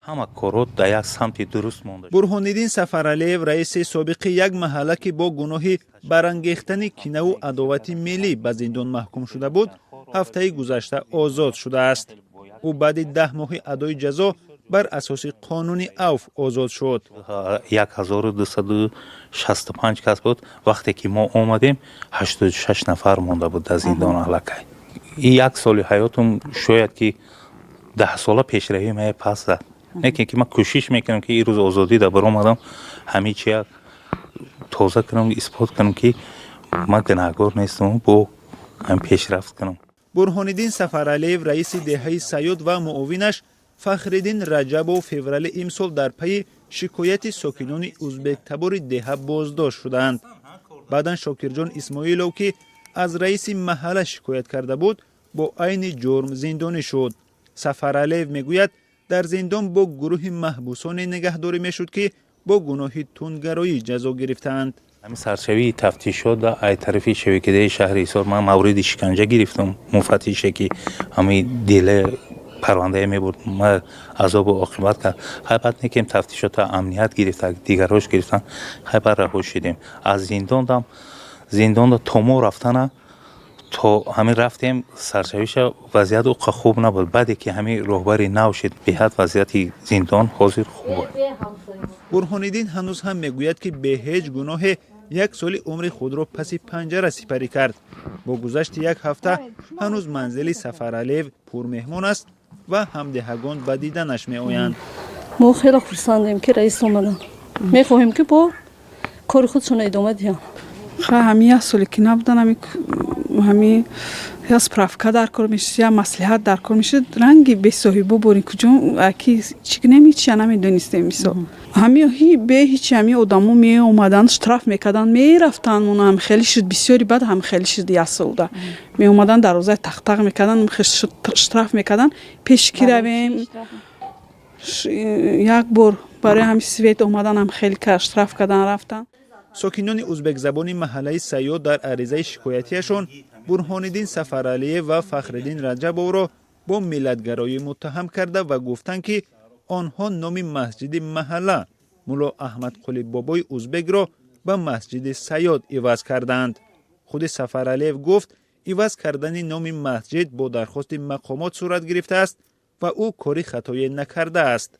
Ҳама корҳо дар як самти дуруст монда. Бурҳониддин Сафаралиев, раиси собиқи як маҳалла, ки бо гуноҳи барангехтани кинаву адовати миллӣ ба зиндон маҳкум шуда буд, ҳафтаи гузашта озод шудааст. Ӯ баъди 10 моҳи адои ҷазо бар асоси қонуни авф озод шуд. 1265 кас буд. Вақте ки мо омадем, 86 нафар монда буд дар зиндон. Аллакай як соли ҳаётум, шояд ки 10 сола пешравӣ мая пас зад. Лекин ки ман кӯшиш мекунам, ки ирӯз озодӣ да баромадам, ҳамин чия тоза кунам, исбот кунам, ки ман гунаҳгор нестам, бо ҳам пешрафт кунам. Бурҳониддин Сафаралиев, раиси деҳаи Саёд, ва муовинаш Фахриддин Раҷабов феврали имсол дар пайи шикояти сокинони узбектабори деҳа боздошт шуданд. Баъдан Шокирҷон Исмоилов, ки аз раиси маҳалла шикоят карда буд, бо айни ҷурм зиндонӣ шуд. Сафаралиев мегӯяд, дар зиндон бо гурӯҳи маҳбусоне нигаҳдорӣ мешуд, ки бо гуноҳи тундгароӣ ҷазо гирифтаанд. Ҳамин саршавии тафтишот ай тарафи ШВКДи шаҳри Ҳисор ман мавриди шиканҷа гирифтам. Муфаттише, ки ҳамин дела парвандае мебурд, ма азобу оқибат кард. Хай, баъд некем тафтишота амният гирифта, дигарош гирифтан. Хай, баъд раҳо шудем аз зиндондам. Зиндонда то мо рафтана, то ҳамин рафтем, саршавиша вазъият уқа хуб набуд. Баъде ки ҳамин роҳбари нав шид, беҳад вазъияти зиндон ҳозир хуб. Бурҳониддин ҳанӯз ҳам мегӯяд, ки бе ҳеҷ гуноҳе як соли умри худро паси панҷара сипарӣ кард. Бо гузашти як ҳафта ҳанӯз манзили Сафаралиев пурмеҳмон аст ва ҳамдеҳагон ба диданаш меоянд. Мо хеле хурсандем, ки раис омаданд. Мехоҳем, ки бо кори худшона идома диҳанд. Ҳами як соле ки набудан, ҳами я справка дар кор мешид, я маслиҳат дар кор мешид. Ранги бесоҳибо борин куҷо, ки чӣ кунем, ҳичия намедонистем. Мисол, ҳами бе ҳичи ҳами одамо меомаданд, штраф мекарданд, мерафтанд. Мона ҳам хеле шуд, бисёри баъд ҳам хеле шуд. Як солда меомаданд, дарвозаи тақтақ мекарданд, штраф мекарданд. Пеш ки равем, як бор барои ҳами свет омадан ҳам хеле штраф кардан, рафтанд. Сокинони узбекзабони маҳаллаи Сайёд дар аризаи шикоятияшон Бурҳониддин Сафаралиев ва Фахриддин Раҷабовро бо миллатгароӣ муттаҳам карда ва гуфтанд, ки онҳо номи масҷиди маҳалла Мулло Аҳмадқули Бобои Узбекро ба масҷиди Сайёд иваз кардаанд. Худи Сафаралиев гуфт, иваз кардани номи масҷид бо дархости мақомот сурат гирифтааст ва ӯ кори хатое накардааст.